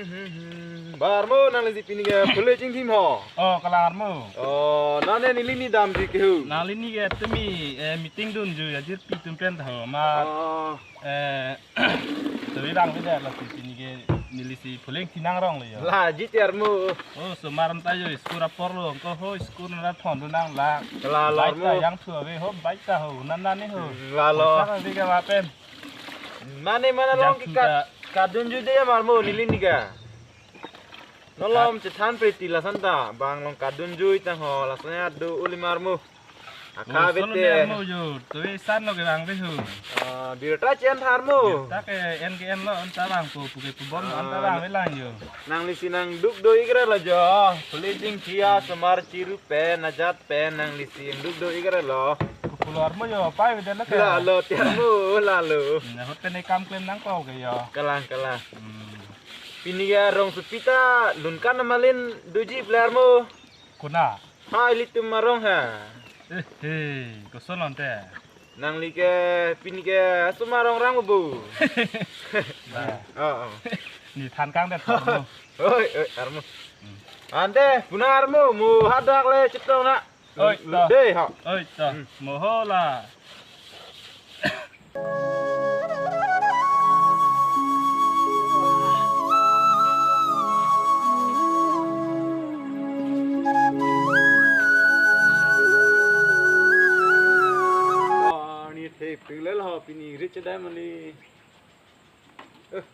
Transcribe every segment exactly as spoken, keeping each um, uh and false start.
Hmm, hmm, hmm. Ba armo, nanglisi pini ke phule chingthim ho. Oh, kalang armo. Oh, nane neli ni damji ke ho. Nanglini ke tumi, eh, meeting dunji ajirpi atum pen ta ho. Ma, oh, eh, tumi bang beda lasi pini ke nelisi phule chingthim nangrong lo jo. Laji ti armo. Oh, osomar ta jo school apor lo. Ko ho school nara thon do nang la. Kalalo armo. Baita yang thu ave ho, baita ho, nana ne ho. Hmm, lalo. Saka di ke ma pen. Mane mana long ke kat, kadunji de ma armo nelining ke. Nolom chethan preti lason ta, bang long kadunji tang ho, lason ya do uli ma armo. Aka bete. Oh, solo ne armo jo, tumi san lo ke bang be ho. Ah, birta chen tha armo. Birta ke en ke en lo, anta bang po, puke pubom lo, anta bang be lang jo. Nanglisi nangduk do-ik ra lo jo. Phule chingthim asomar chiru pen, ajat pen, nanglisi nangduk do-ik ra lo. Kupulo armo jo, pai beda lo ke. Lalo ti armo, lalo. Na hot pen ekam klem nangpo ke jo. Kalang, kalang. Hmm. Pini ke arong supi ta, lun kan amalin doji pule armo. Kona? Ha, ilitum arong ha. Eh, eh, koson lo ante. Nangli ke, pini ke, asomar arong rang bu. Ba. Oh, oh. Ni than kang det armo. Oi, oi, armo. Hmm. Ante, puna armo, mo hadak le chetong na. Oi, ta. Dei ha. Oi, ta. Hmm. Mo ho la. Ni thek tulel ho pini rich dai mali. Eh,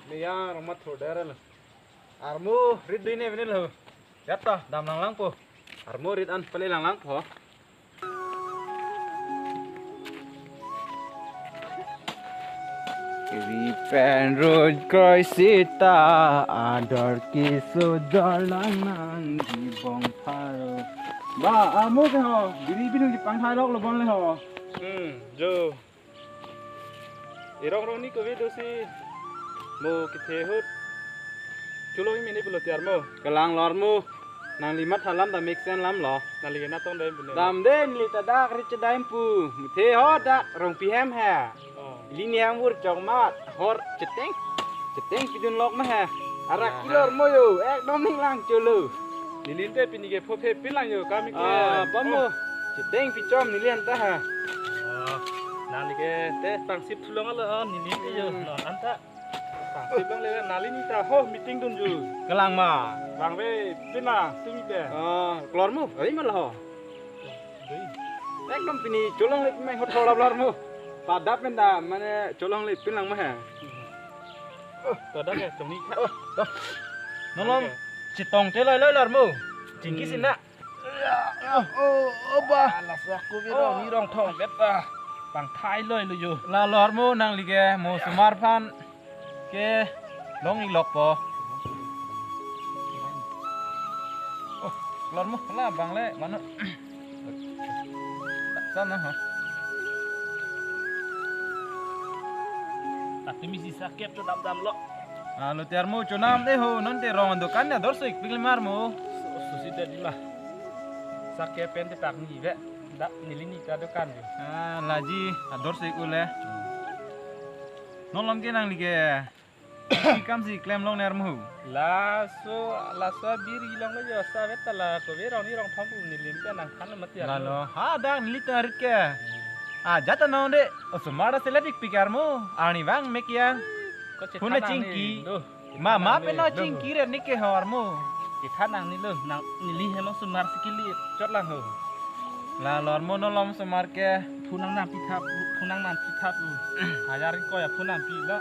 ni ya rong mat tho dai lo. Armo rit dei ne bini lo. Ya ta, dam lang lang po. Armo rit an pale lang lang po. Ri pen rut kroi sita ador kisudor lang nang di bong pharo. Ba, armo ke ho, biri bini di pang thai lok lo bon le ho. Hmm, jo. Erong rong ni kove dosi mo kethe ahut cholong mene pulo ti armo. Kalang lo armo. Nangli mat halam ta mesen lam lo. Nangli ke natong dai pulo. Dam den li ta dak ri chedai pu. Muthe ho dak rong pihem ha. Oh. Ili ni hang bur chok mat hor cheteng. Cheteng pidun lok ma ha. Arak kilo armo jo. Ekdom ning lang cholo. Neli ante pini ke phophe pin lang jo kami ke. Ah, pamo. Oh. Cheteng pichom neli anta ha. Oh, nangli ke te pangsip thulong alo, oh, neli ke jo. Hmm. No, anta. Pangsip lang le nangli ni ta ho meeting dunji. Kalang ma. Bang be pin ma tumi te. Oh, klor mo. Ai ma lo ho. Dei. Ekdom pini cholong le pin ma hot thor lap lor mo. Padap pen da mane cholong le pin lang ma ha. Pada ke tong ni. Oh, to. Nolom. Oke. Chetong te loi loi lor mo. Chingki sin na. Oh, oh, ba. Alas aku biro ni rong thong bet ba. Pang thai loi lo jo. La lor mo nangli ke mo osomar aphan ke long-ik lok po. Oh, lor mo la bang le mano. Sana ha. Tapi misi sakep tu dam dam lo. Alo ti armo chonam de ho, non te rong dokan ya dor so-ik pik le ma armo. Su-, susi de di ma. Sakep pen te tak ni ve. Da neli ni ta dokan di. Ah, laji ador so-ik ule. Nolom ke nangli ke. Kam si klem long ne armo. Laso, laso biri long lo jo sa vet ta la ko ve rong ni rong thom pu neli pen nang khan mati armo. Lalo, ha dak neli ta rit ke. Ah, jata non de. Osomar ta selet-ik pik armo. Arni vang mek ya. Ko chethan. Huna nang chingki. Ni, duh. Mama pen no chingki re ni ke ho armo. Chethan nang ni lo, nang neli hem osomar si kili chot lang ho. La lor mo nolom osomar ke. Phunang nam pi thap, phunang nam pi thap lo. Hajar ko ya phunang pi lo.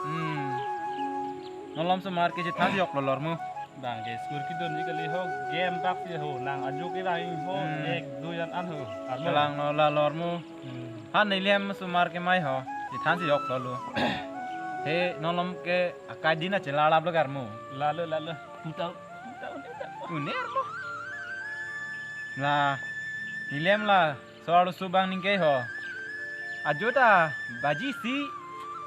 Hmm. Nolom osomar ke chethan yok lo lor mo. Bang ke school kedun ni kali ho, game bak si ho, nang ajo ke bang ho, hmm, ek, dui an an ho. Armo. Kalang lo la lor mo. Hmm. Han neli hem osomar ke mai ho, chethan si yok lo lo. He, nolom ke akai din a chelar lap lo ke armo. Lalo, lalo. Puta, puta, puta. Une armo. La, neli hem la, so arloso bang ningke ho. Ajo ta, baji isi,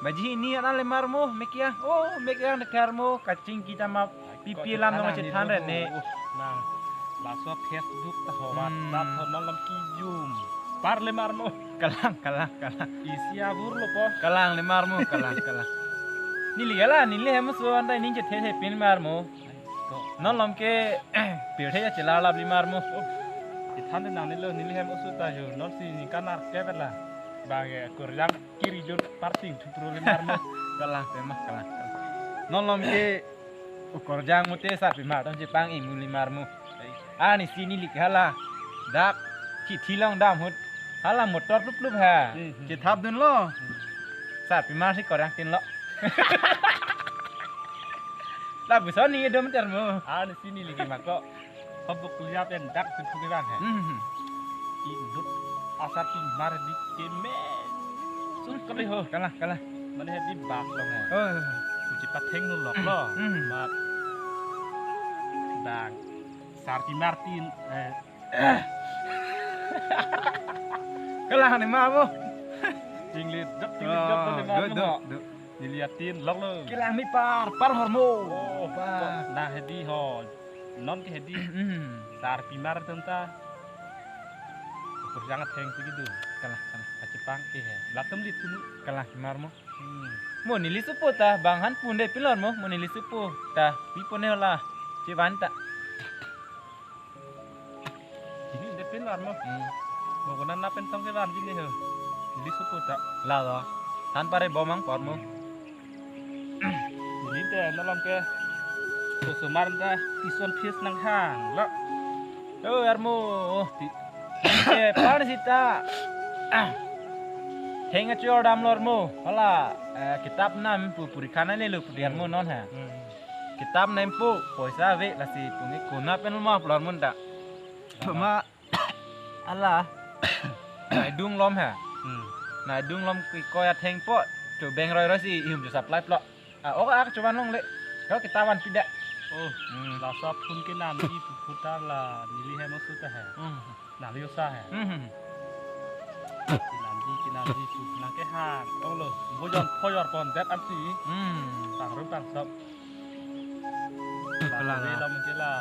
baji hini an le ma armo, mek ya. Oh, mek ya ne ke armo, kachingki ta ma pipi lam nong chethan re ne. Nang, laso Facebook ta ho, hmm, WhatsApp ho, nolom kijum. Par le ma armo. Kalang, kalang, kalang. Isi abur lo po. Kalang le ma armo, kalang, kalang. Neli ke la, neli hem oso anta ining chethe thepin ma armo. Ko. Non malom ke pirthe ya chelar lapli ma armo. Oh. Ithan de nang nilo neli hem oso ta jo. Non si ni kanar ke bela. Bang ya kurjang kiri jun parting thutru li ma armo. Kalang tema, kalang, kalang. Non malom ke ukorjang mute sarpimar atum chepang-i muli ma armo. Arnisi neli ke hala dak chithi long dam ahut hala motor plup plup ha. Hmm, hmm. Chethap dunlo. Hmm. Sarpimar si korjang tin lo. Lapuson ni dom ter mo. Arnisi neli ke mako. Hobuk liap en dak tu ke bang ha. Hmm. Inut asarpimar di keme. Sukali ho. Kalang, kalang. Mane hedi bak long ha. Oh. Kuchi patheng nu lok lo. Hmm. Mat. Bang. Sarpimar tin, eh. Kalang ni ma mo. Tingli dok, tingli dok, oh, tingli ma dok, mo. Dok, dok. Neli atin lok lo. Kalang ni par, par hormo. Oh, par. Nah hedi ho. Non ke hedi. Hmm. Sarpimar atum ta. Kurjang atheng si gitu. Kalang, kalang. Pachepang-i he. Latum lit sunu. Kalang mar mo. Hmm. Mo neli supo ta, bang han pun de pilor mo, mo neli supo ta, pi pun ne la, chevan ta. Ini de pilor mo. Hmm. Mo kona na pen tong kevan jini ho. Neli supo ta. Lalo. Than pare bomang por mo. Ini de nolong ke. Osomar ta tison phis nang hang lo. Oh, armo. Ti-, eh, par sita. Ah. Theng achor dam lo armo. Hala, eh, kitab nam pu purikha nangne lo pu di armo non ha. Hmm. Kitab nam pu poisa ave lasi pu nge kona pen ma pu lo armo ta. Apa? Ma hala. Nai dung lom ha. Hmm. Nai dung lom ki koya thengpo. Chobeng roi roi si ihum cho supply plo. Ah, oka ak chovan longle. Ko kitab van pida. Oh, hmm. Laso phun ke nam di pu putar la neli hem oso ta he. Hmm. Nang yo sa he. Hmm. Kinam di, kinam di pu nang ke han. Tong lo. Bojon phoyor pon det ansi. Hmm. Tang rum tang sop. Kalang. Laso lom ke la.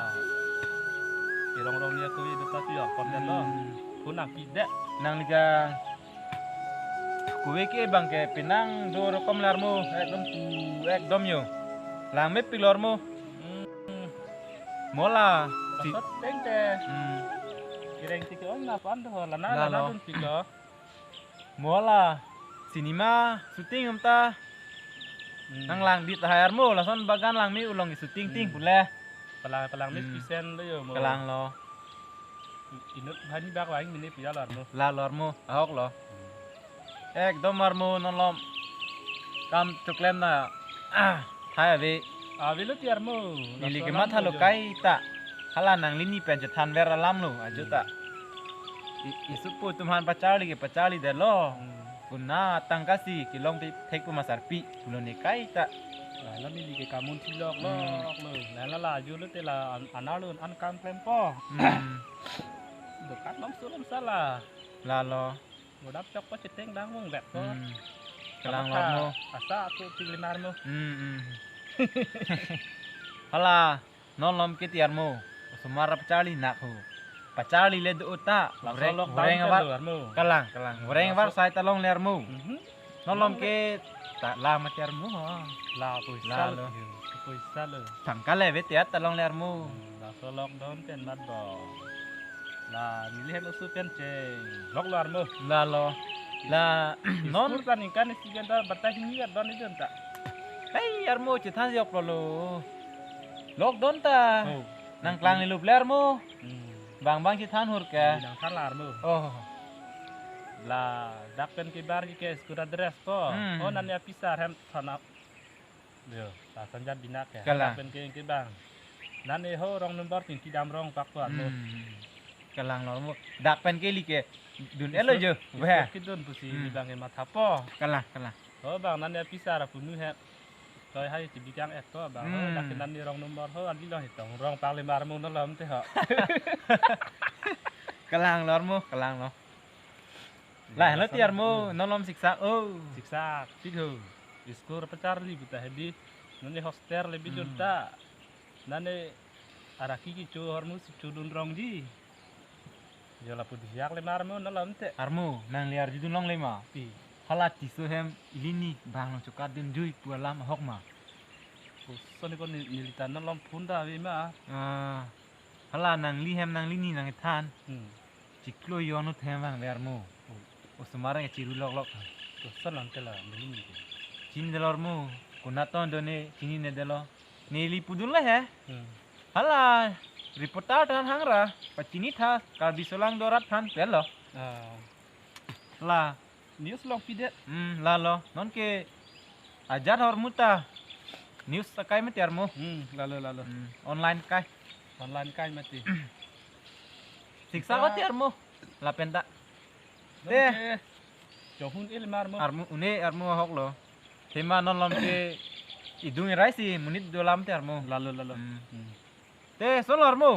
Irong rong ya tu itu ta phoyor pon det lo. Hmm. Phun nang pida. Nang liga. Kuwe ke bang ke penang do rokom larmo, ekdom tu, ekdom yo. Lang mepik lormo. Hmm. Mola. Si- Pasot teng te. Hmm. Kireng tiki om na pan do, lana, lana, lana lo. Dun piko. Mola. Cinema shooting om ta. Hmm. Nang lang dit hai armo, lason bagan lang mi ulong shooting ting, hmm, pule. Palang, palang mi, hmm, pisen lo yo mo. Kalang lo. Inut bhani bak wang mene pia larmo. La larmo, ahok lo. Ekdom armo non malom. Kam choklem na. Ah, thai ave. Ave lo ti armo. Neli ke matha lo kaita. Hala nanglini pen chethan ver alam lo, ajo ta. I, isupo atum han pacharli ke pacharli det lo. Hmm. Kona tangka si kelong te thek pu ma sarpi. Pulo ne kaita. La la neli ke kamun thilok lo, hmm, lo. La la la ajo lo te la an-, anar lo an kam klempo. Hmm. Dokan nom surum sala. Lalo. Godap chok po cheteng dang mung bet po. Hmm. Kalang lormo. Asa tu tigli marmo. Hmm, hmm. Hala, non malom ke ti armo. Osomar pacharli nak ho. Pacharli le do uta. Laso goreng, lockdown goreng kan avar. Lo armo. Kalang, kalang. Goreng avar laso sai ta longle armo. Mhm. Non malom ke ta la mati armo ho. La poisa lo. Lalo. Poisa lo. Tangka le vet ya ta longle armo. Hmm, laso lockdown pen mat bo. La neli hem oso pen chenglok lo armo. Lalo. La non. School ta ningkan isi kan ta batai hini ya don idun ta. Hei armo chethan jok lo lo. Lockdown ta. Oh. Nang klang ni lup le armo. Hmm. Bang bang chethan hur ke. Nang than la armo. Oh. La dak pen kebar ke school address ko. Hmm. Oh nani apisar hem thana. Yo, ta sanjat binak ya. Kalang. Dak pen ke ke bang. Nani ho rong number tin kidam rong pak ko armo. Hmm. Kalang lormo. Dak pen ke li ke. Dun elo jo. Weh. Kidun pusi, hmm, di bang ke matha po. Kalang, kalang. Ho bang nani apisar apunu he. Toi hai ti bikang et ko bang. Ho, hmm, dak ke nani rong number ho andi lo hitong rong pak le marmo no lom te ho. Kalang lormo, kalang lo. Lah, lo ti armo, non malom siksak, oh. Siksak, tik ho. School pacharli puta hedi. Nani hostel le bijun, hmm, ta. Nani araki kecho hormu si chodun rong di. Jo lapu dihiak le marmo, non malom te. Armo, nang le arjudun longle ma. Pi. Hala Tisso hem ili ni bang along chokatdun jui pu alam ahok ma? Koson ko ni, neli ta non along phone ta ave ma. Ah, hala nangli hem nangli ni nangkethan. Hmm. Chiklo jon ut hem vangve armo. Oh. Osomar nge chiru loklok. Koson ante la neli ni ke. Chinine detlo armo. Konat ton done chininedetlo. Neli pudun le he. Hmm. Hala reporter tan hangra pachini tha Karbi aso lang do rat aphan pu lo. Ah. La news along pidet. Hmm, lalo. Non ke ajat hormu ta news akai mati armo. Hmm, lalo, lalo. Hmm, online kai. Online kai mati. Siksa Kita ko ti armo. Lapen ta. Non Te. Ke. Johun il mar mo. Armo une armo ahok lo. Tema non lom ke idung irai si monit dolam te armo. Lalo, lalo. Hmm. Hmm. Te son lo armo.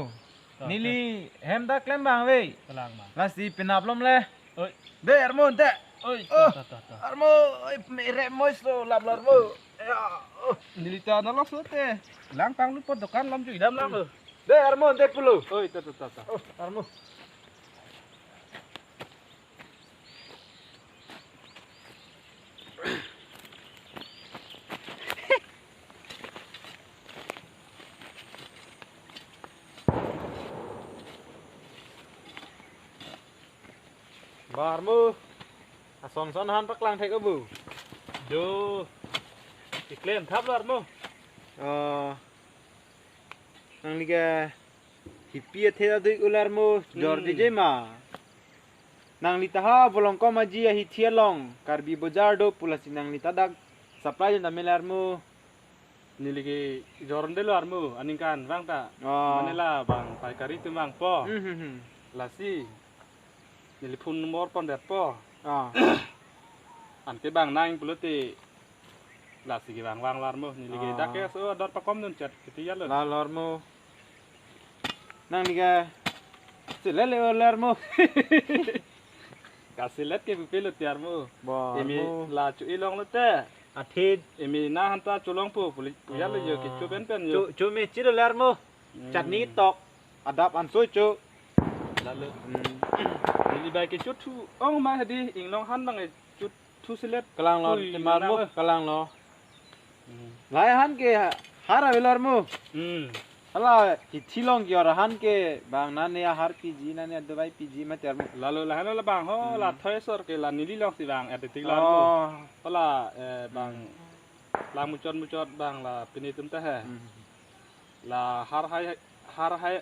Ta, neli hem ta klem vangve. Kalang ma. Lasi penap lom le. Oi. De armo te. Oi, Oh. Ta, ta, ta, ta. Armo, oi, mere mois lo lap lo armo. Ya. Oh. Neli ta nalo so te. Lang panglut po dokan lom ju idam lang lo. De armo te pulo. Oi, ta, ta, ta, ta. Oh, armo. Ba armo, ason son han paklang thek abu. Jo, iklem thap lo armo. Oh, nangli ke hipi athe ta dui ular mo, jor Hmm. di je ma. Nangli ta ha Volongkom Aji ahithi along Karbi Bazar do pu lasi nangli ta dak supply jun ta me lar mo. Neli ke jor-un detlo armo, aningkan vang ta. Oh. Mane la bang paikari atum vangpo. Hmm, hmm, hmm. Lasi neli phone number pondetpo. Ah. Ante bang nang pulote lasi kevang vang lo armo. Neli ke Ah. dak ke so ador pakomdun chat kiti ya lo. Lalo armo. Nangli ke selet le lar mo. Kaselet ke pupe lo ti armo. Ba Emi armo. La chu ilong lo te. Athe. Emi na han ta cholongpo puli puya lo yo ke chu pen pen yo. Chu, chu me chiro lar mo. Hmm. Chatni tok. Adap anso chu. Lalo. Hmm. Neli bai ke chu thu ong ma hadi inglong han bang e chu thu selet. Kalang lo, Ui, te mar mo, kalang lo. Kalang lo. Hmm. Lahai han ke har ave lo armo. Hmm. Hala hithi along ke ora han ke bang nane ahar piji nane adovai piji mati armo. Lalo lahai lo la bang ho Hmm. La thoi sor ke la neli along si bang ade tik lo armo. Oh. Hala, eh, bang Hmm. La muchot muchot bang la pini atum ta he. Hmm. La har hai, har hai.